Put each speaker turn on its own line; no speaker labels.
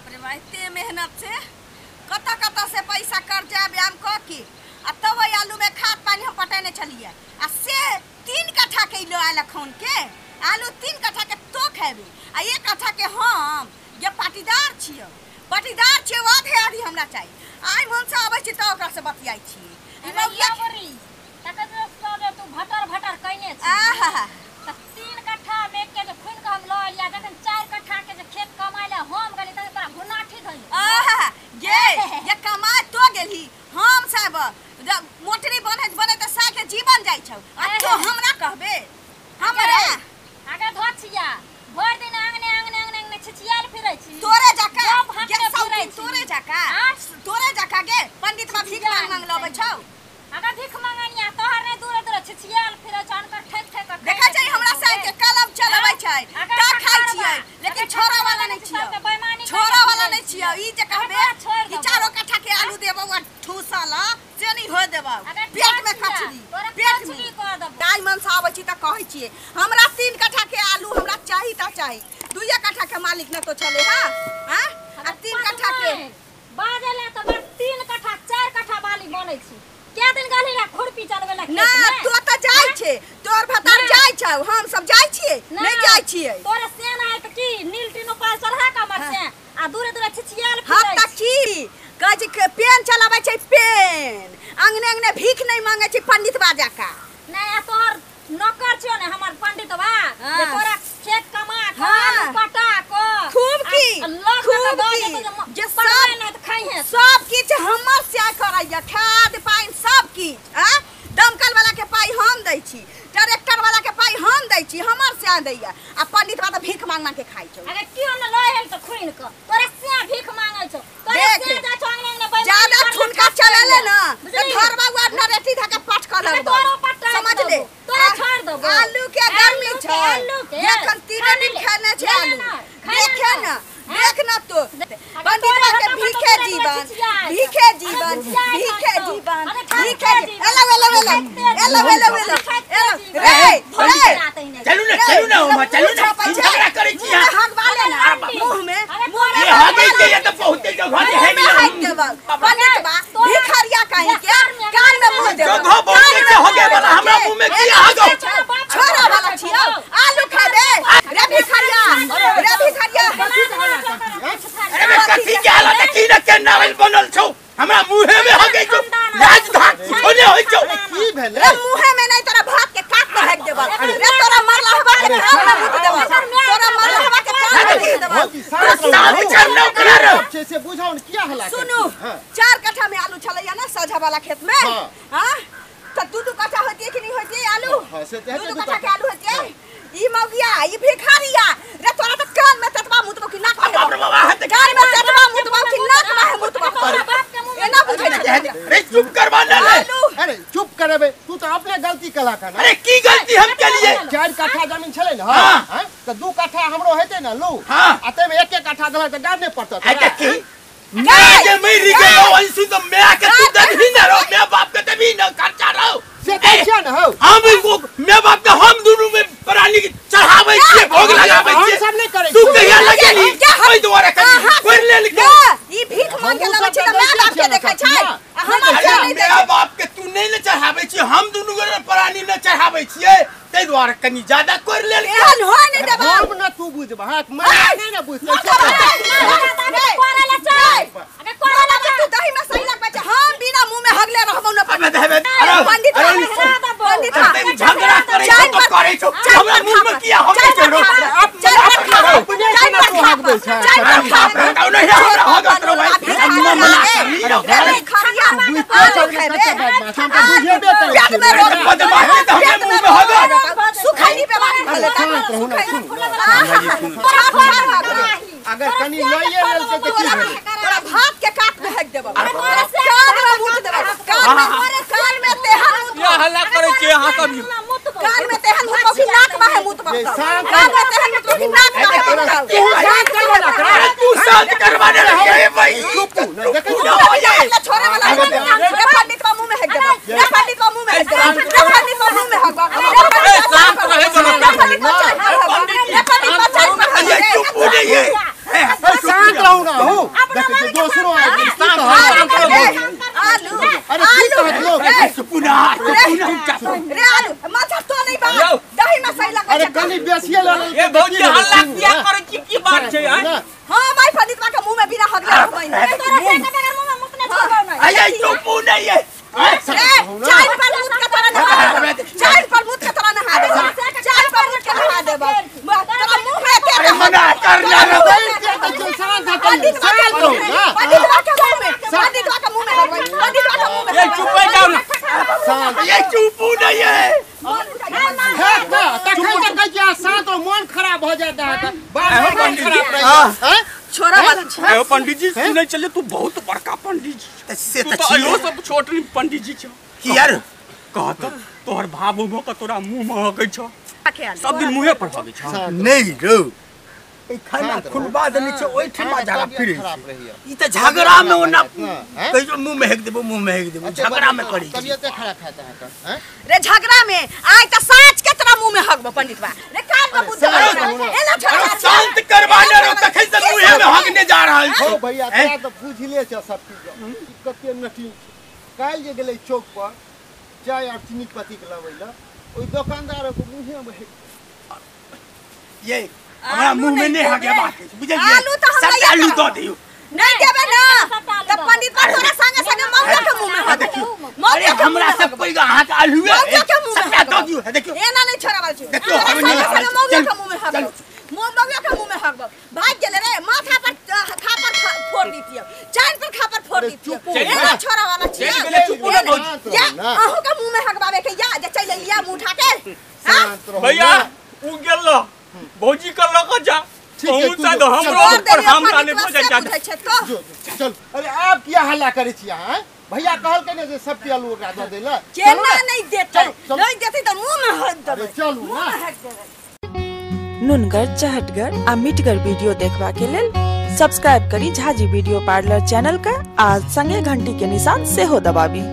बाप रे बा, एते मेहनत से कतऽ कतऽ से पैसा कर्जा ब्याम कऽ के आ तब ओहि आलू में खाद पानी हम पटेने छलियै आ से 3 कट्ठा के लो आयल खौन के आलू 3 कट्ठा के तो खेबे आ 1 कट्ठा के हम जे पाटीदार छियै, पाटीदार छियै, आधे आधी हमरा चाही। आइ मन से आबै छी तऽ ओकरा से बतियाइ छी।
तू भटर भटर कइने छी।
आहा
त 3 कट्ठा में के जे खुन के हम ल लिया, जखन 4 कट्ठा के जे खेत कमाइ ले हम गेली त तोरा घुनाठी धइल।
आहा गे ये कमा तो गेली हम साहब मोटरी बनैत बनैत सा के जीवन जाइ छौ आ तो हमरा कहबे हमरा
आगे धोछिया भर दिन आंगने आंगने आंगने आंगने छिछियाल फिरै छी।
तोरे जका गे सौती, तोरे जका, तोरे जका गे पंडित मा भीख मांग मांग लबै छौ।
अगर भीख मांगनिया तोहर नै दूर दूर छिछियाल फिरै छ, अनकर ठेक ठेक के
देखै छै हमरा साइ के कलम चलबै छै ता खाइ छियै, लेकिन छोरा वाला नै छियै, छोरा वाला नै छियै। ई जे कहबे कि 4 कट्ठा के आलू देबौ आ ठूसल से नै हो देबौ, पेट में खचली, पेट में दाइ मन से आबै छी त कहै छियै हमरा 3 कट्ठा के आलू हमरा चाही त चाही, 2 कट्ठा के मालिक न तो छले। हां हां आ 3 कट्ठा के
बाजले त बड़ 3 कट्ठा 4 कट्ठा बाली बनै छी। के दिन गली ला खुरपी चलबे ला
ना तो त जाय छे, तोर भतार जाय छौ, हम सब जाय छियै नै जाय छियै।
तोरे सेन आय त की नील टीनो पाल चढ़ा के मर से आ दूरे दूरे छिछियाल
फिरै। हां त की कहै छै पेन चलाबै छै पेन, अंगने अंगने भीख नै मांगै छै पंडित बाजा का।
नै आ तोहर नौकर छियो ने हमर पंडित बा जे तोरा खेत कमा के आलू पटा के
खूब की खूब की जे सब
नै त खाइ है
सब किछ हमर से करैया, खाद पानि सब किछ। आ दमकल वाला के पाई हम दै छी, ट्रैक्टर वाला के पाई हम दै छी, हमर से दैया आ पंडित बा त भीख मांग मांग के खाइ छौ।
अरे कियो न लहेल त खुइन के तोरा से भीख मांगै छौ, तोरा से जा छौ अंगने अंगने बैठ
ज्यादा ठुनका चलेले न त घरवा वा नरेटी धके पटक लगबौ, समझ ले
तोरा छोड़ देबो।
आलू के गर्मी छै, एखन 3 दिन खेने छै आलू, देखे न देख न तो पंडित बा के भीखे जीवन, भीखे जीवन, भीखे जीवन, भीखे। Hello hello hello hello hello hello hello रे रे
चलू ना चलू ना हम चलू ना झगड़ा करै छी
मुंह हगवा ले ना मुंह में
ये हगै के ये त बहुते जगह है
मिल। पंडित बा भिखारिया काहे के कान में मुंह देबो,
जगह बहुते छै हगै वाला, हमरा मुंह में की हगौ
छोरा वाला छियौ आलू खेबे रे भिखारिया, रे भिखारिया।
अरे बे कथी के हालत की न के नावल बनल छौ, हमरा मुंहे में हगै छौ, लाज धाक छोने होय छौ।
की भेलै
रे मुंहे में नै तोरा भात के काट के हक देबौ रे, तोरा मरला हवा के कान में मुत देबौ, तोरा मरला हवा के कान में मुत देबौ।
साथ चढ़ना ओकरा रे
छै से बुझाउ न किया हला।
सुनू 4 कट्ठा में आलू छलैया ना सझा वाला खेत में, हां त 2-2 कट्ठा होती कि नहीं होती आलू?
हां से त
2-2 कट्ठा के आलू होती। ई मौगिया ई भिखारिया रे तोरा त कान में ततबा मुतबो कि नाक में, कान में ततबा मुतबो कि नाक में मुतबो, एना बुझै छै
रे। चुप करवा ना ले।
अरे चुप करबे तू त अपने गलती कला का ना।
अरे की गलती हम केलिए?
4 कट्ठा जमीन छलै न, हां त 2 कट्ठा हमरो हेतै न लू, आ तैमे 1 कट्ठा देला त गाड़ नै पड़त।
आ की ना जे मरि गेलो अंशु त मैं के तू देबही ना रो, मैं बाप के देबही ना खर्चा रो
से त छिया न हो।
हम मैं बाप के हम दुनु में प्राणी चढ़ाबै छियै, भोग लगाबै छियै,
हम सब नै करै।
तू कहिया लगेली ओइ दुआरे कनी कर लेल के
ई भीख मांग के लबै छै त my बाप के देखै छै आ हमर से नै देखै।
My बाप के तू नै ने चढ़ाबै छी, हम दुनु गोरे प्राणी न चढ़ाबै छियै, तै दुआरे कनी ज्यादा कर लेल के।
एहन होय नै देबौ
हम न तू बुझबा, हां मैं नै न बुझतै।
कोरा चल अरे कोरा
ले तू दही में सही लगबै छै, हम बिना मुंह में हगले रहबौ न।
पंडित
पंडित
झगड़ा करै छौ त करै छौ, हमरा मुंह में किया हगै छौ?
चाय पर खा,
अपने से न तू हगबै छै,
चाय पर खा,
बताउ नै हमरा हगत रहै मना करी
रे भिखारिया। आलू खेबे
हम त बुझेबे करै
पेट में रोग
बदमाशी त हमरे मुंह में हगत।
सुखैली बेमारी भले
अगर कनी लइए लेलकै त की भेलै?
तोरा भात के काट में हक देबौ, कान में मुत देबौ, कान में कान में तेहन मुत
किया हल्ला करै छियै अहाँ सब?
कान में तेहन मुतबौ कि नाक में मुतबौ, कान में तेहन मुतबौ कि नाक में मुतबौ।
तू शांत करवा ना,
तू शांत करवा दे रे भाई,
चुप न देखै
छी छोरे वाला रे पंडित का मुंह में हक देबौ, रे पंडित का मुंह में हक देबौ, रे पंडित का मुंह में हक देबौ।
शांत रहे
रे पंडित का चाय पर
चुप हो जाइए।
शांत रहू ना हो। सुनो सुनो
आलू
अरे की कहत लोग
सुपुना
रे आलू माथा तो नहीं बा दही में सही लगै।
अरे कनी बेसिए ल
ए भौजी हल्ला किया करै छी की बात छै?
हां भाई पंडितवा के मुंह में बिना हगले रहबै
तोरा से के बगैर मुंह में मुतने छोड़बौ नहीं।
अरे चुपू नहीं है।
चाय पर मुत के तोरा नहा देबौ, चाय पर मुत के तोरा नहा देबौ, चाय पर मुत के नहा देबौ तोरा मुंह में के
अरे मना करना रे
पंडितवा के पंडितवा के मुंह में पंडितवा के मुंह में हगबै पंडितवा के मुंह में।
ए चुप हो जाओ ना।
ये चुपू नहीं है।
हे ना तखन त कहै छी शांत रहो मन खराब भ जाता है बात मन खराब रहे हैं
छोरा वाला छै।
ए पंडित जी सुनै चले तू बहुत बड़का पंडित जी
से
तू
त
तो
छियो
अयो सब छोट पंडित जी छ
की यार
कहत तोहर भाव उभो के तोरा मुंह में हगै छ सब दिन मुंहे पर हगै छ।
नहीं रो ए खाना खुलबा देने छै ओइ ठमा झगड़ा फिरे ई त झगड़ा में ओना कहियो मुंह में हेक देबो मुंह में हेक देबो झगड़ा में करी
तबियत खराब खाता है हैं
रे झगड़ा में आइ त साँच के तोरा मुंह में हगबो पंडितवा रे काल में बुद्ध एला छोरा
शांत करवा ले रो तखन से मुंहे में हगने जा रहल
हो
छै।
भैया तोरा त बुझले छ सब चीज कते नटी काल्हि जे गेलै चौक पर चाय और चीनी पत्ती के लबै ल ओइ दोकानदार के मुंहे में
ये हमरा मुंह में नहीं हगे बात बुझलिए
आलू त हमरा
सबटा आलू दऽ दियौ
नहीं देबे ना त पंडितवा तोरा संगे संगे मौका के मुंह में
देखियो
मौका
अरे हमरा सब पैघ अहाँ के आलू
मौका के मुंह में
सबटा दऽ दियौ। देखियो
एना नहीं छोड़ा वाला छै।
देखियो हम नहीं
संगे मौका के मुंह में हगबो मौका के मुंह में हगबो भाग गेले रे माथा पर खापर फोड़ दितियो चांद पर खापर फोड़ दितियो एना छोड़ा वाला छै।
चल गेले चुप ना भौजी
या अहू के मुंह में हगबावे के या जे चल लिया मुंह उठा के।
भैया उ गेल भौजी के लक जा पहुंचा दो हमरो ऊपर हमरा नहीं पहुंचा जा।
चल अरे आप किया हल्ला करै छी अहाँ भैया कहलकै ने जे सब के आलू ओकरा दऽ दै ल
केना नहीं देतै नहीं देतै त मुंह में हग देबै।
चलू ना
नुनगर चहटगर आ मिठगर वीडियो देखबा के लेल सब्सक्राइब करी झाजी वीडियो पार्लर चैनल का आ संगे घंटी के निशान सेहो दबाबी।